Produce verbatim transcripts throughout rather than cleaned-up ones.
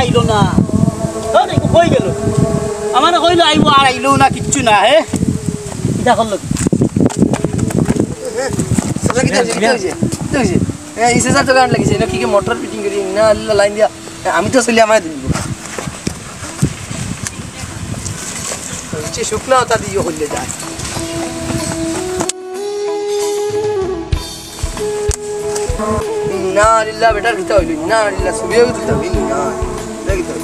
আইলো না। ধুর, ইগু কই গেল? আমারে কইলো আইবো, আর আইলো না, কিচ্ছু না। হে, কিতা করলো? চাচা, কিতা অইছে? কিতা অইছে? কিতা অইছে? এ, ইসে স্যার তো গান লাগিছে, না কি কি মোটর ফিটিং করি, না আল্লাহ লাইন দিয়া। এ, আমি তো চলি আমার দিন। হচ্ছে শুকনা ওটা দিয়ে হইলে যায়। ইন্না লিল্লাহ, বেটার কিতা হইল? ইন্না লিল্লাহ, ছবিও তুলতে হবে। ইন্না লিল্লাহ, কিতা হইল?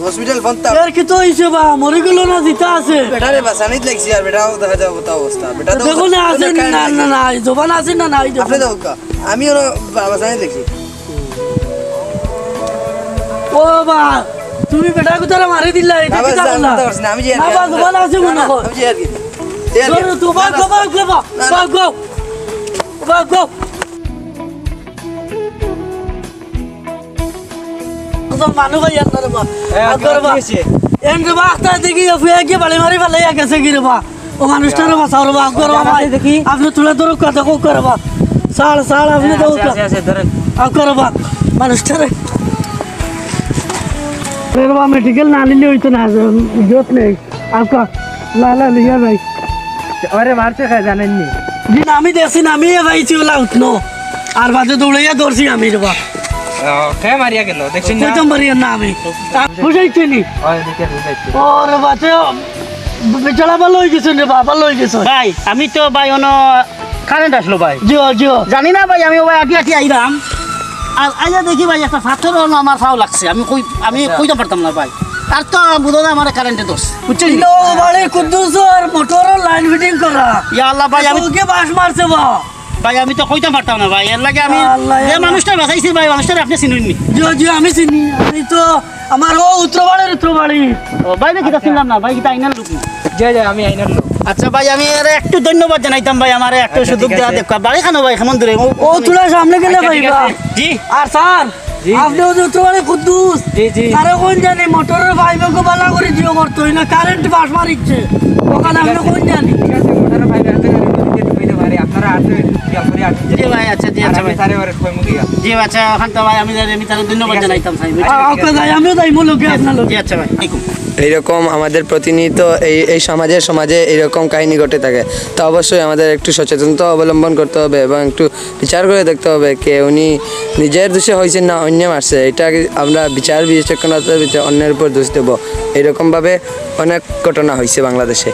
হসপিটাল ফোন তা এর কিতা হইছে বা? মরি গেল না, জিতা আছে? বেটারে বাঁচানিত লাগছি আর বেটাও দেখা যাবে কত অবস্থা। বেটা তো দেখো না, আছে না, না, না, নাই, জবান আছে না, নাই, দেখো। আপনি দেখো কা, আমি ওরা বা-, বাঁচানিত লাগছি। ও বা, তুমি বেটা কুতারা মারি দিলা, এটা না, কি বাস, জানো না? আমি তো পারছি না, আমি যে আর না, কি, বাস, আমি জবান আছে না, মনে না, কর। আমি যে আর কি। যে আর কি। ধরো তো, বাস, না, না। বাস, বাস, না, না। বাস, বাস। বাস, বাস। তো মানু ভাই, আর না রে বা। এ, আর ধরো বা। কি হয়েছে? এন রে বা, আস্তে দেখি, ও ফিরে গিয়ে বাড়ি মারি ফেলে, গেছে কি রে বা? ও মানুষটারে বাঁচাও রে বা, আউক্কা রে বা ভাই। দেখি। আপনে তুলে ধরো, কথা কউক্কা রে বা। ছাড়, ছাড়, আপনে হ্যাঁ, তো আছে, আউক্কা। আছে, আছে, ধরেন। আউক্কা রে বা, মানুষটারে। রে বা, মেডিকেল না নিলে হইতো না, ইজ্জত নেই। আউক্কা, লা, লা, লইয়া যাই। ওরে মারছে কে জানেননি? জি না, আমি দেখছি না, আমি এ ভাই ছিল উঠনো। আর বাদে দৌড়াইয়া ধরছি আমি রে বা। ও, কে মারিয়া গেল? দেখছেন না? কইতাম পারি না আমি। বুঝাইছে নি? ওই দিকে বুঝাইছে। ওরে বাচ্চা, বেচারা ভালো হয়ে গেছে রে বা, ভালো হয়ে গেছে। ভাই, আমি তো ভাই অনো কারেন্ট আসলো ভাই। জিও, জিও। জানি না ভাই, আমি ভাই আটি আটি আইলাম। আর আইয়া দেখি ভাই একটা পাথর অনো আমার পাও লাগছে। আমি কই, আমি আচ্ছা। কইতাম পারতাম না ভাই। আর তো বুঝো না আমার কারেন্টে দোষ। বুঝছেন? ইলো বাড়ি কুদ্দুসর মোটরর লাইন ফিটিং করা। ইয়া আল্লাহ ভাই, আমি ওকে বাঁশ মারছে বা। ভাই, আমি তো কইতাম পারতাম না ভাই, এর লাগি আমি আল্লাহ, যে আল্লাহ। মানুষটা বাঁচাইছি ভাই, মানুষটারে আপনে চিনইন নি? জি, জি, আমি চিনি, আমি তো আমার ও উত্তরবাড়ির উত্তরবাড়ি। ও ভাই, রে কিতা চিনলাম না ভাই, কিতা আইনার লোক নি? জি, জি, আমি আইনার লোক। আচ্ছা ভাই, আমি এরে একটু ধন্যবাদ জানাইতাম ভাই, আমারে একটু আচ্ছা, সুযোগ ঠিক দেওয়া আছে। দেখ। বাড়ি খানো ভাই, কেমন দূরে? ও, ও তোরা সামনে গেলে আচ্ছা, ভাই ঠিক বা। আছে। জি। আর স্যার, জি, জি। আপনে ওই যে উত্তরবাড়ি কুদ্দুস। জি, জি। আরে কোন জানি মোটরর পাইপে কো বালা করি দিও করতো, ইনো কারেন্ট বাঁশ মারিচ্ছে। ওখানে আপনে কোন জানি? ঠিক আছে, মোটরর পাইপে হাতে ধরে দিতে পারে, আপনারা আসেন, খেয়াল করে আসেন। জি ভাই, আচ্ছা, জি, আর আচ্ছা আমি ভাই। তারে ওরে কইমু গিয়া। জি ভাই, আচ্ছা, ওখান তো ভাই আমি জানি, আমি তারে ধন্যবাদ ঠিক আছে। জানাইতাম চাই, বুঝছেন? আ-, আউক্কা যাই, আমিও যাই, মূল লোকে জি, আপনার লোকে। জি, আচ্ছা ভাই। এইরকম আমাদের প্রতিনিয়ত এই, এই সমাজে, সমাজে এইরকম কাহিনী ঘটে থাকে। তো অবশ্যই আমাদের একটু সচেতনতা অবলম্বন করতে হবে এবং একটু বিচার করে দেখতে হবে কে উনি নিজের দোষে হয়েছে না অন্যে মারছে। এটা আমরা বিচার বিবেচনার ভিতরে অন্যের উপর দোষ দেব। এরকমভাবে অনেক ঘটনা হয়েছে বাংলাদেশে।